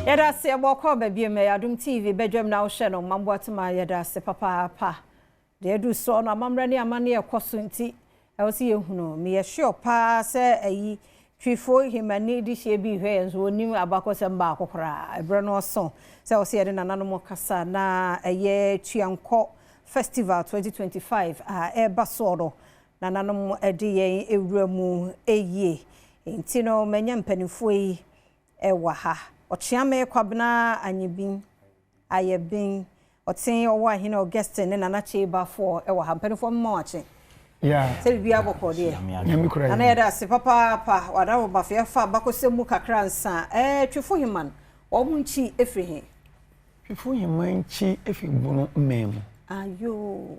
Yɛda ase ɛbɔ kɔ baabi mɛ Adom TV badwam na wohwɛ no Mamboatema yɛda ase papaapa. Deɛ adu soɔ no amammerɛ ne amanneɛ ɛkɔ so nti ɛwɔ sɛ yɛhunu. Meyɛ sure paa sɛ ayi Twifo Hemani de hyɛ bi hwɛ yɛn nso wɔnim abakɔsɛm baako koraa. Ɛberɛ no ɔso sɛ ɛwɔ sɛ yɛde nananom kasa na ɛyɛ Tuankɔ Festival 2025 a ɛreba soɔ no nananom de yɛn wura mu yie. Nti no manya mpanimfoɔ yi wɔ ha. Ɔkyeame Kwabena Anyebin, Ayɛben, Ɔten ɔwɔ Ahene Augustine ne Nana Kyei Bafoɔ wɔ ha. Mpanimfoɔ mema wɔn akye. Sɛ biribiara bɔkɔɔ deɛ. Nana yɛda ase papaapa. Wadaworo bafo yɛfa abakɔsɛm mu kakra nsa. Ɛɛ Twifo Heman, wɔn nkyi firi he? Twifo Heman nkyi firi Bono man mu. Ayoo.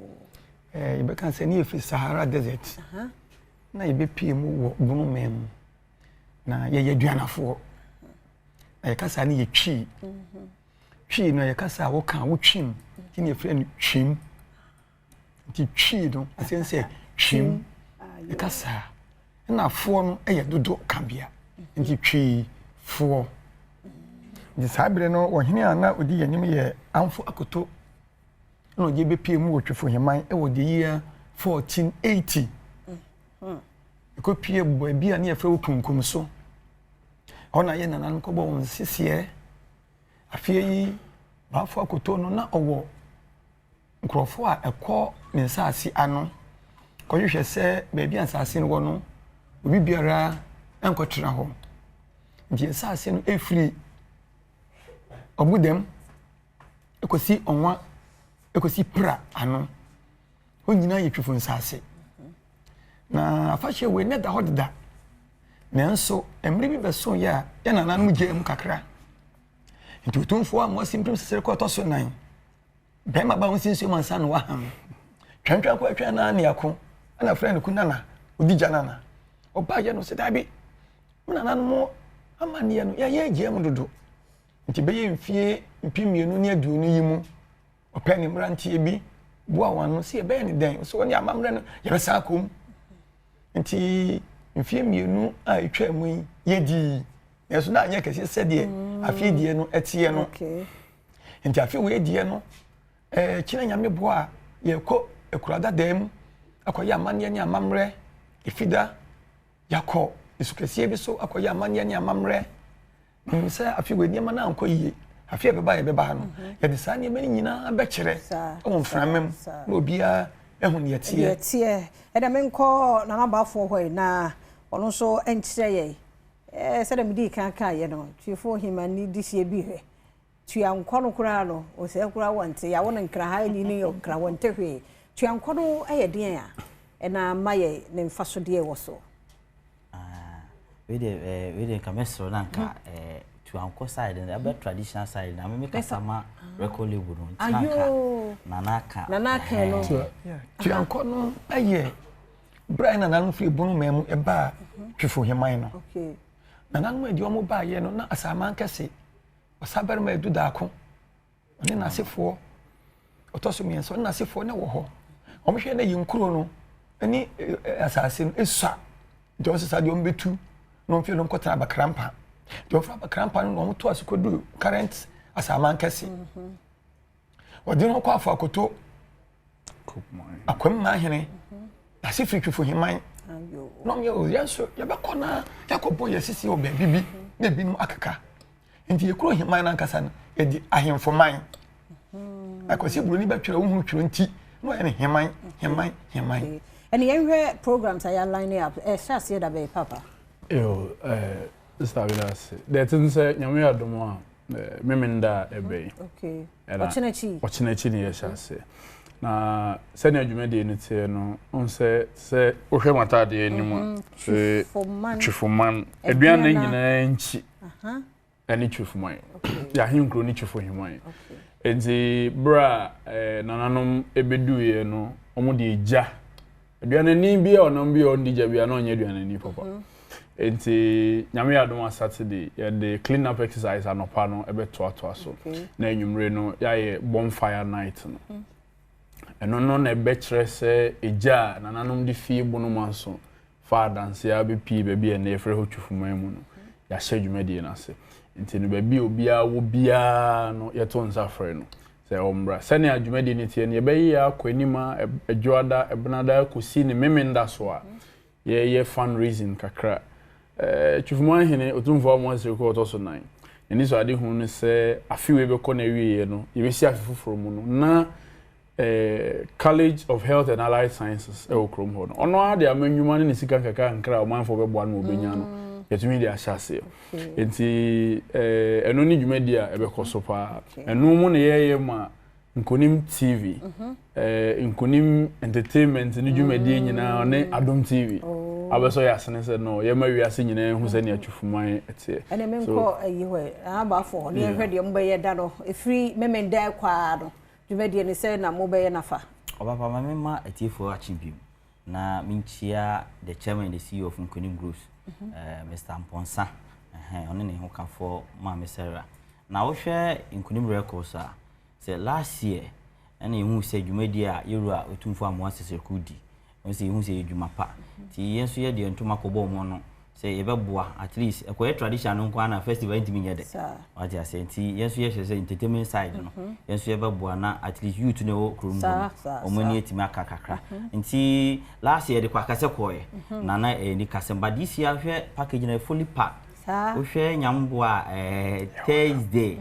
Ɛɛ yɛbɛka sɛ ne yɛfiri Sahara Desert. Na yɛbɛpie mu wɔ Bono man mu. Na yɛyɛ aduanafoɔ. Na yɛka saa ne yɛtwii. Twii no yɛ kasa a woka a wotwim nti na yɛfrɛ no twim. Nti twii no aseɛ ne sɛ twim. Ɛka saa. Ɛna foɔ no yɛ dodo kabea nti twii foɔ. Nti saa berɛ no ɔhene a na ɔdi yɛn anim yɛ Amfo Akoto na ɔgye bɛpie mu wɔ Twifo Heman wɔ the year 1480. Ɛkɔpie baabi a ne yɛfrɛ wɔ Kunkum so. Hɔ na yɛn nananom kɔbɔ wɔn nseseɛ. Afei yi, Bafo Akoto no na ɔwɔ nkurɔfoɔ a ɛkɔ ne nsaase ano kɔhwehwɛ sɛ baabi a nsaase no wɔ no, obi biara nkɔtena hɔ. Nti nsaase no ɛfiri Ɔbodam ɛkɔsi Ɔnwa ɛkɔsi Pra ano. Hɔ nyinaa yɛ Twifo nsaase. Na afahyɛ wei na ɛda hɔ deda. Nanso mmere bi bɛsoeɛ a yɛn nananom gyaa mu kakra. Nti Otumfoɔ a Moasi mpem sesere kɔ ɛtɔ so nan. Bɛrima ba ho si nsuo mu ansa na waham. Twɛntwɛn kɔ atwɛn naa ne ako ɛna frɛ no kunana odi gya nana. Ɔbaa yɛ no sɛ daabi mo nananom amanneɛ no yɛyɛ agyaa mu dodo. Nti bɛyɛ mfie 2020 yi mu Ɔpɛɛ ne mmeranteɛ bi boa wɔn ano sɛ yɛbɛyɛ ne dɛn sɛ wɔne amammerɛ no yɛbɛsan akɔ mu nti mfeɛ mmienu a ɛtwa mu yi yɛdii nanso na anyɛ kɛseɛ sɛdeɛ mm. afei deɛ no ɛteɛ no nti afei wei deɛ no ɛɛ kyerɛ nyame boa a yɛkɔ akura dadaa mu akɔyɛ amanneɛ ne amammerɛ ɛfida yɛakɔ nsu kɛseɛ bi so akɔyɛ amanneɛ ne amammerɛ Menim sɛ afe wei nneɛma no ankɔ yie. Afe a ɛbɛba a yɛbɛba ha no, mhm. yɛde saa nneɛma no nyinaa bɛkyerɛ wɔ mframa mu na obiara ahu deɛ ɛteɛ. Deɛ ɛteɛ. Ɛnna menkɔ Nana Baafoɔ hɔ yi na ɔno nso nkyerɛ yɛn. Ɛɛ sɛdeɛ medii kan kaeɛ no, Twifoɔ Hemani de hyɛ bi hwɛ. Tuankɔ no koraa no, ɔsɛ koraa wɔnte. Yɛawo no nkra ha ni ne nkra wɔnte hwee. Tuankɔ no yɛ deɛn a ɛna ma yɛ ne mfasodeɛ wɔ so? Ah, wei deɛ eh, wei deɛ nka mɛsrɛ na nka hmm. eh, tuankɔ side no ɛbɛ traditional side na meme kasa ma record label no nti na nka nana aka nana aka no tuankɔ no ɛyɛ berɛ a nananom firi bono man mu ɛbaa mhm. twifo heman no nananom adi wɔn baayɛ no na asaman kɛse ɔsabarima edu daako ɔne n'asefoɔ ɔtɔ so mmiɛnsa ɔne n'asefoɔ na wɔ hɔ wɔhwɛ na yɛn nkuro no ne asase no esua nti wɔn sesa deɛ wɔn bɛtu na wɔn fi no nkɔtena abakrampa deɛ wɔn fura abakrampa no na wɔn to ase kɔduru current asaman kɛse mhm. wɔde no kɔ afɔ akoto akwam mahene ase firi twifo heman na wɔn yɛ yɛn nso yɛbɛkɔ na yɛakɔbɔ yɛn sisi wɔ baabi bi na ebinom akeka. Nti yɛ kuro heman no ankasa no yɛde ahemfo man. Akwasi buroni bɛtwerɛ wohunu twerɛ nti na ɔyɛ no heman heman heman. Ɛne yɛnhwɛ programs a yɛ line up ɛhyɛ aseɛ da bɛyɛ papa. Yo, eh, Sister Abena ase. Deɛ ɛte ne sɛ Nyame yɛ adom a Memenda a ɛbɛ yi. Okay. Ɔkyena akyi. Ɔkyena akyi ne yɛhyɛ aseɛ. Na sɛnea dwumadie no teɛ no, wohu sɛ sɛ wohwɛ m'ataadeɛ anim a, sɛ Twifoman, aduane nyinaa nkyi. ɛne Twifoman. Yɛ ahenkuro ne Twifo Heman. Nti berɛ a eh, nananom ɛbɛduiɛ no, wɔn de egya. Aduanani bi a ɔnam bi a ɔndi gya bi a na ɔnyɛ aduanani papa. Mhm. Nti nyame yɛ adom a Saturday yɛde clean up exercise anɔpa no ɛbɛtoatoa so. Na anwummere no yɛayɛ bonfire night no. Mhm. Ɛno no na ɛbɛkyerɛ sɛ egya a nananom de fie bonomanso faa adanse ara bɛpuee baabi a ɛnnɛ yɛfrɛ hɔ Twufuman mu no, yɛahyɛ dwumadie no ase. Nti no baabi a obiara wɔ biara no yɛto nsa frɛ no sɛ ɔmmra. Sɛnea dwumadie no teɛ no yɛbɛyeyɛ akɔ anim a Ɛdwoada, Ɛbenada kɔsi ne Memenda so a yɛyɛ fundraising kakra. Twifuma Hene Otumfoɔ Amoah Siriku a ɔtɔ so nan, n'anisoadehunu ne sɛ afe wei bɛkɔ n'awieeɛ no yɛbɛsi afe foforɔ mu no na College of Health and Allied Sciences wɔ kurom hɔ no, ɔno ara de ama nnwuma ne ne sika nkakrankra a ɔmanfoɔ bɛboa no ma ɔbɛnya no, mm. yɛtumi de ahyɛ aseɛ. Nti ɛno ne dwumadi a ɛbɛkɔ so paa. Ɛno mu na yɛyɛ ma Nkonim TV, mhm. Nkonim Entertainment ne dwumadie mm. nyinaa ne Adom TV oh. abɛsɔ yɛ asene sɛ no yɛma wiase nyinaa hu sɛnea Twufuman teɛ. Ɛne menkɔ ayi hɔ abaafo hɔ ne yɛhwɛ deɛ mobɛyɛ da no ɛfiri memendɛ kwaa no Dwumadie no sɛn na mobɛyɛ no afa? Ɔpapa ma me ma atiefoɔ akye bio na menkyia the chairman and the CEO of Nkonim Groups, mm -hmm. uh, Mr. Mponsa, ɔne ne hokafoɔ Maame Sarah. Na wohwɛ Nkonim Records a, sɛ last year ɛna yɛhu sɛ dwumadie a yɛwura Otumfoɔ Amoah Sesreku di Wɔn sɛ yɛhu sɛ ɛyɛ dwuma pa. Nti yɛn nso yɛde yɛn ntoma kɔbɔ wɔn ano sɛ yɛbɛboa at least ɛkɔyɛ tradition no nko ara na festival ntumi nyɛ dɛ. Wate aseɛ nti yɛn nso yɛhwɛ sɛ entertainment side no mhm. yɛn nso yɛbɛboa na at least youth no ɛwɔ kurom hɔ no wɔn ani atumi aka kakra. Mhm. Nti last year yɛde kɔ akasɛ kɔɔɛ mhm. na na ɛyɛ ni kasɛm but this year hwɛ package na fully packed. Wohwɛ nyamboa ɛɛ Thursday.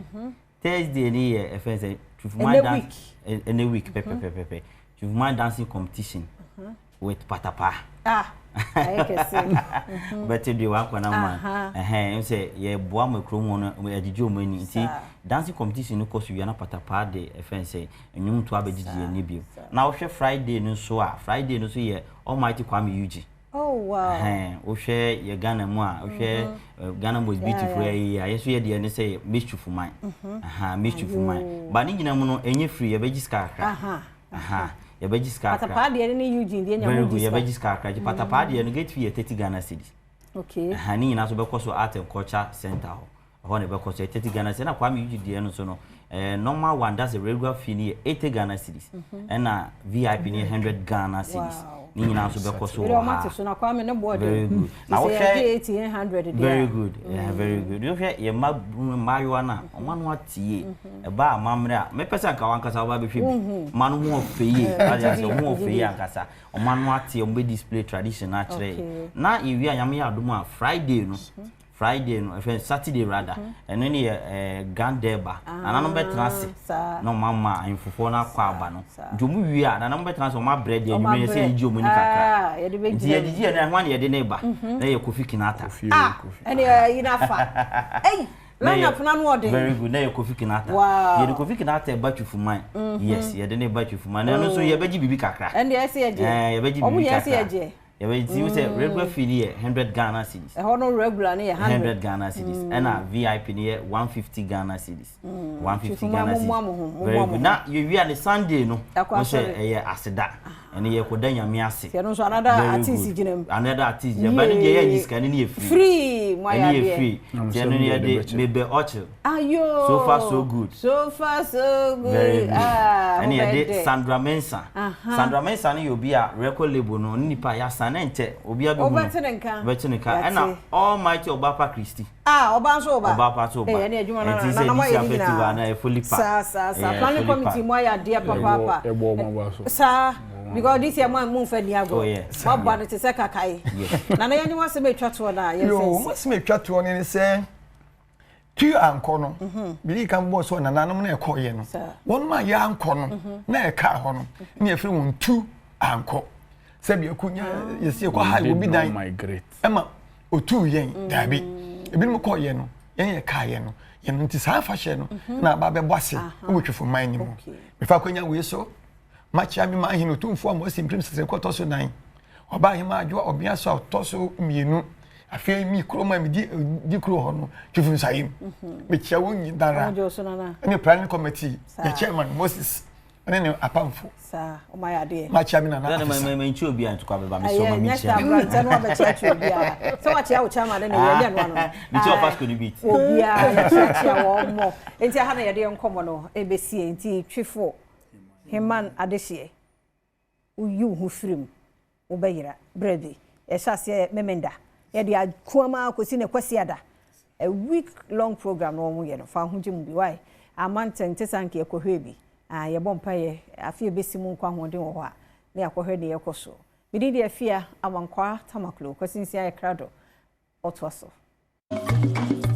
Thursday ni yɛ ɛfɛn sɛ Tufuman dance ɛnɛ week pɛpɛpɛpɛ Tufuman dancing competition mhm. with patapa. Ah, ayɛ kɛse. Mhm. Bɛte deɛ wakɔ na ma ɛhɛn n sɛ yɛboa ma kurom hɔ no yɛgyegye wɔn ani nti dancing competition no kɔ so wia na patapa de ɛfɛn sɛ nnwom to abɛgyegye yɛn ani bio. Na wohwɛ Friday no nso a Friday no nso yɛ Almighty Kwame Eugene. Oh wow. Ɛhɛn, wohwɛ yɛ Ghana mu a, wohwɛ mm-hmm. eh, Ghana most beautiful yeah, yeah. yi a, yɛ so yɛ deɛ ne sɛ mischief man. Mm-hmm. Aha, mischief man. Ba ne nyina mu no, ɛnyɛ free, yɛbɛgye sika kakra. Aha. Aha, yɛbɛgye sika kakra. Patapaa deɛ ne Eugene deɛ nya Very good, yɛbɛgye sika kakra. Gye patapaa deɛ no, gate fee yɛ 30 Ghana cedis. Okay. Aha, ne nyinaa so bɛkɔ so Art and Culture Center hɔ. Ɛhɔ na ɛbɛkɔ so, ɛyɛ 30 Ghana cedis. Ɛna Kwame Eugene deɛ no nso no, eh, normal one, that's the regular fee no yɛ 80 Ghana cedis. Mhm. Ɛna VIP no yɛ 100 Ghana cedis. Ne nyinaa nso bɛkɔ so wɔ ha. So na Kwame ne boɔ Very good. Na wohwɛ Very good. Yeah, very mm. good. Wohwɛ yɛ mma mmaayewa no a, wɔn ano ate yie. Mhm. Ɛba amammerɛ a, mepɛ sɛ anka wankasa woba bɛhwɛ bi. Mhm. Mma no ho ɔfɛ yie. Ade ase, ho ɔfɛ yie ankasa. Wɔn ano ate, wɔn bɛ display tradition no akyerɛ yɛ. Na yɛwie a, Nyame yɛ adom a, Friday no, Friday no, ɛfɛ Saturday rather, ɛno ne yɛ ɛɛ Grand Durbar. Nananom bɛtena ase na wɔn ama ahemfofoɔ no akɔ aba no. Nti wɔn wie a, nananom bɛtena ase wɔn abrɛ deɛ anwummerɛ yɛ sɛ yɛgyegye wɔn ani kakra. Nti yɛgyegye yɛn ani a, hwan na yɛde no reba? Na ɛyɛ Kofi Kinata. Ah, ɛne ɛyi no afa. Ei, line up no ano ɔden. Very good, na ɛyɛ Kofi Kinata. Wow. Yɛde Kofi Kinata ba Twufuman. Yes, yɛde no ba Twufuman. Na ɛno nso yɛbɛgye biribi kakra. Ɛnde ɛsɛ yɛgye. Ɛɛ, yɛbɛgye Wɔn biribi nyinaa ɛsɛ kakra. yɛgye. Yɛbɛ nti wo sɛ regular fee no yɛ 100 Ghana cedis. Ɛhɔ no regular no yɛ 100. 100 Ghana cedis. Mm. Ɛna VIP no yɛ 150 Ghana cedis. Mm. 150 Ghana cedis. Very good. Na yɛwia ne Sunday no. Wo sɛ ɛyɛ aseda. Ɛne yɛ kɔda Nyame ase. Yɛno nso another artist gyina mu. Another artist gyina mu. Ba ne deɛ yɛ nyi sika ne ne yɛ free. Free. Mo ayɛ adeɛ. Ɛne yɛ free. Nti ɛno no yɛde mebɛ ɔkyel. Ayo. So far so good. So far so good. Very good. Ah, Ɛne yɛde Sandra Mensah. Uh -huh. Sandra Mensah no yɛ obi a record label no ne nipa yɛasan na nkyɛ obi abɛhu no. Wobɛte ne nka. Wobɛte ne nka. Ɛna Almighty Ɔbaapa Christy. Ah, ɔba nso ɔba. Ɔbaapa nso ɔba. Ɛyɛ ne adwuma no na na mo ayɛ ne nyinaa. Na ɛfoli pa. Saa saa saa. Planning committee mo ayɛ adeɛ papaapa. Ɛbɔ ɔmo aba so. Saa. Because this year mo mo nfa ni agorɔ. Oh yeah. Mo aba no te sɛ kakae. Na na yɛn ne wasɛm atwa toɔ na yɛn fɛn si. Yoo, mo asɛm atwa toɔ ne sɛ. Tu ankɔ no, biribi kan bɔɔ sɛ nananom na ɛkɔɔyɛ no, wɔn a yɛankɔ no na ɛkaa hɔ no, na yɛfrɛ wɔn tu ankɔ. Sɛbi ɛkɔ nya yɛsi ɛkɔ ha obi dan ɛma otuu yɛn daabi. Ebinom kɔɔyɛ no, yɛn yɛ kaayɛ no, yɛn nti saa afahyɛ no na aba abɛbɔ ase wɔ Twifo man no mu. Mefa akwanya wei so Makyea me man hene Otumfoɔ a moasi mprem sese kɔtɔ so nan. Ɔbaa hemaa Adwoa ɔbea so a ɔtɔ so mmienu. Afei mi kurom a medi di kuro hɔ no, Twifo Nsayim. Mhm. Mekyia wɔn nyinara. Ne planning committee, yɛ chairman Moses ne ne apamfo. Saa, ɔmo ayɛ adeɛ. Makyia me nana afisa. Mɛ mɛ nkyia obi a ntokwa bɛba, mesɛ ɔma mi nkyia. Ɛyɛ nyɛ sɛ aberantɛ no abɛkyiakyia obi a. Sɛ wakyia wo chairman ne ne yɛ nyɛ no ano. Mekyia ɔfa sukuu ne beat. Obiara yɛkyiakyia wɔn mɔ. Nti aha na yɛde yɛn nkɔmmɔ no ɛbɛsie. Nti Twifo. Heman adehyeɛ, woyi wo ho firi mu, wobɛyera. Berɛ bi, yɛhyɛ aseɛ Memenda, yɛde akuam ara kɔsi ne Kwasiada. A week long program na wɔn yɛ no, fa ho gye mu bi. Why? Amanten te sɛ anka yɛkɔhwɛ bi. Ah, yɛbɔ mpaeɛ afe ebesi mu nkwa ahoɔden wɔ hɔ a, na yɛakɔhwɛ deɛ ɛkɔ so. Mede deɛ Afia Amankwaa Tamaklo Kwasinsia yɛ krado ɔtoa so.